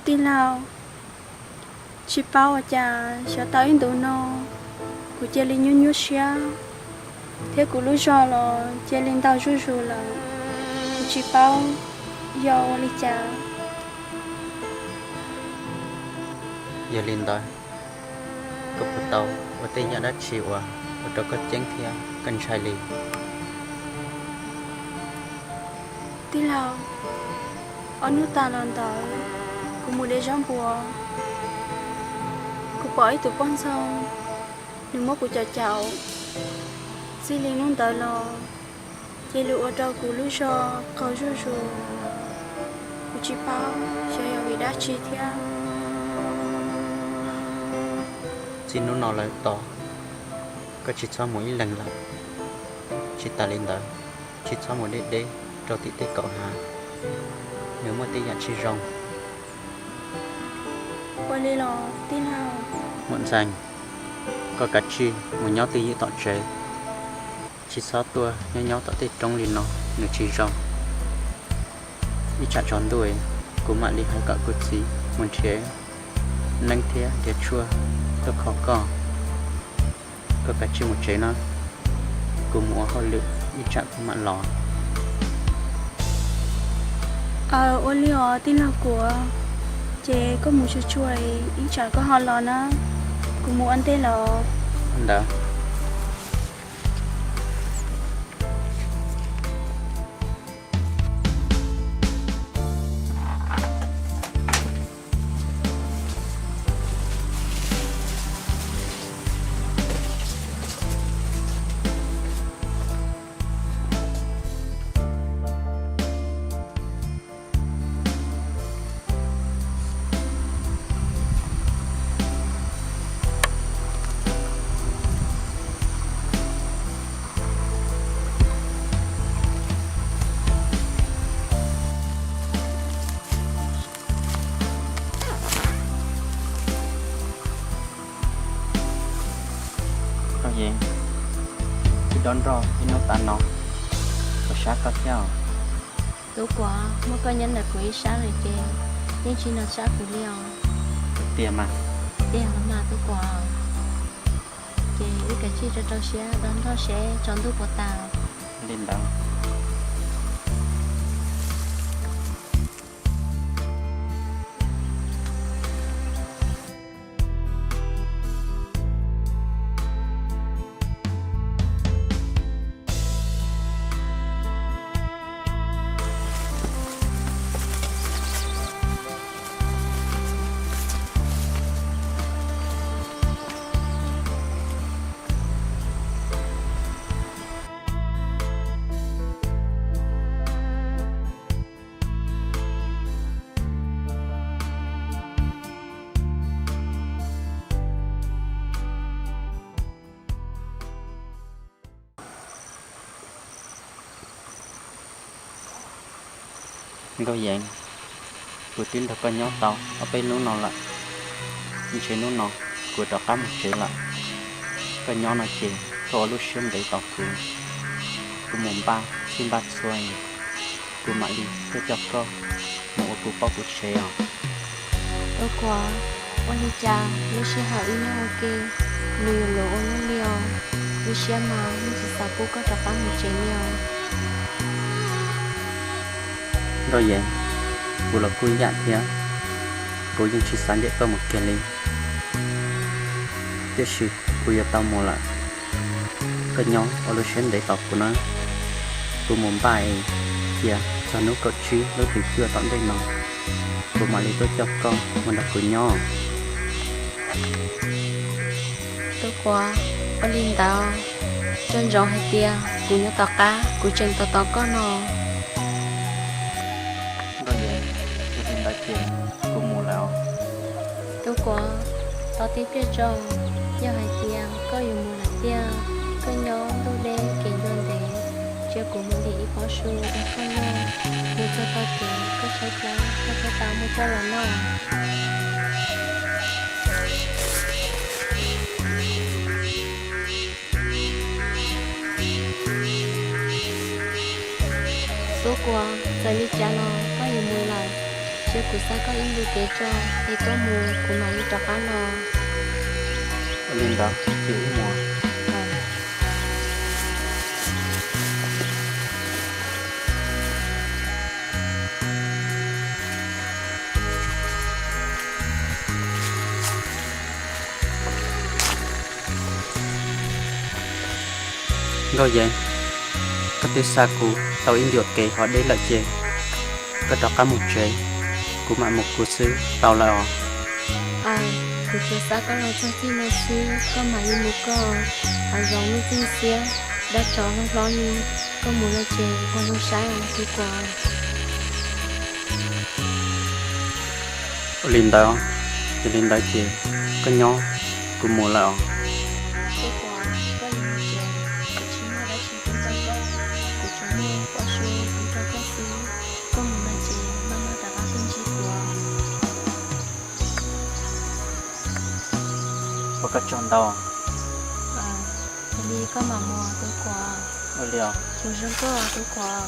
Tij laug, tsis paub ua cas xyov tau ib ntus no kuv cia li nyuaj nyuaj siab, thiab kuv lub zog los cia li ntau zuj zus lawm, kuv tsis paub yog ua li cas. Yog li ntawd, koj puas tau ua tej yam dab tsi uas ua rau koj ceeb thiab koj ntshai li? Tij laug, ob hnub tas los ntawd kuv mus de zaub npua, kuv pom ib tug poj ntxoog, nws muab kuv caum caum, txij li hnub ntawd los cia li ua rau kuv lub zog qaug zuj zus, kuv tsis paub xyov yog vim dab tsi thiab. Txij hnub no lawm tod, koj tsis txhob mus ib leeg lawm. Tsis tas li ntawd, tsis txhob mus deb deb rau tim tej kaum hav, nws muaj tej yam tsis zoo. Ua li los tij laug. Muam Ntxhee, koj kav tsij mus nyob twj ywm tom tsev, tsis txhob tuaj nyob nyob tom tej roob li no, nws tsis zoo. Ib tsam tsaus ntuj kuv mam li hais kom kuv txiv mus nrhiav neeb thiab nrhiav tshuaj tuaj kho koj. Koj kav tsij mus tsev na, kuv mus ua hauj lwm ib tsam kuv mam los. Aws, ua li os tij laug Kuam, ces koj mus tsuag tsuag ib tsam koj ho los na, kuv mus ua ntej lawm. Ntawd. Nkauj Yeev, wb dob nroj ib hnub tas no, kuv sab koj thiab os. Tub Kuam, muaj koj nyob ntawm kuv ib sab lawm ces yeej tsis hnov tsab kuv li os. Tiag mas. Tiag los mas Tub Kuam. Ces wb kav tsij rau rau siab dob nroj seb tsaus ntuj puas tas. Li ntawd. Nkauj Yeev, kuv twb nrog koj nyob tau ob peb hnub no lawm, ntshe hnub no kuv rov qab mus tsev lawm. Koj nyob no ces koj ua lub siab ntev tos kuv, kuv mus npaj txhij npaj txhua, kuv mam li tuaj coj koj mus ua kuv poj kuv tsev os. Tub Kuam, ua li cas lub sij hawm wb nyob ua ke, nws yuav luv ua luaj li os, wb siab mas yeej tsis xav pub koj rov qab mus tsev li os. Nkauj Yeev, kuv los kuj ib yam thiab, kuv yeej tsis xav ncaim koj mus kiag li, tiam sis kuv yuav tau mus lawm. Koj nyob ua lub siab ntev tos kuv na, kuv mus npaj es cia txog hnub kaum tsib lub hlis cuaj tom ntej no, kuv mam li tuaj coj koj mus nrog kuv nyob. Tub Kuam, ua li ntawd, nco ntsoov hais tias kuv nyob tom qab kuv tseem tos tos koj no. Nkauj Yeev, yog li ntawd ces kuv mus lawm os. Tub Kuam, tos tib pliag tso, yog hais tias koj yuav mus lawm tiag, koj nyob ntuj deb kev ncua ntev, cia kuv mus dim ib pob su ua koj noj, mus txog tog kev koj tshaib plab koj thiaj tau muab coj los noj. Tub Kuam, txawm li cas los koj yuav mus lawm, Cia kuv xa koj ib ntu kev tso, es koj mus kuv mam li rov qab los. Ua li ntawd ces wb mus. Nkauj Yeeb, koj twb xa kuv tau ib ntu kev ho deb lawm ces koj rov qab mus tsev, kuv mam mus kuv xwb tau lawm os. Kuv tsuas xa koj los txog txij no xwb, koj mam li mus koj. Hav zoov lub txij xiab, dab tsov hlob hlob li, koj mus no ces ua zoo saib os Tub Kuam. Ua li ntawd, yog li ntawd ces koj nyob, kuv mus lawm os. Tub Kuam, koj yuav mus ces kuv tsis muaj dab tsi pub rau koj, kuv tsuas muaj pob zeb pub rau koj xwb. Koj mus no ces maj mam rov qab tuaj ntsib kuv. Ua koj tsaug ntau. Ua li koj mam mus Tub Kuam. Ua li os. Kuv zoo koj Tub Kuam.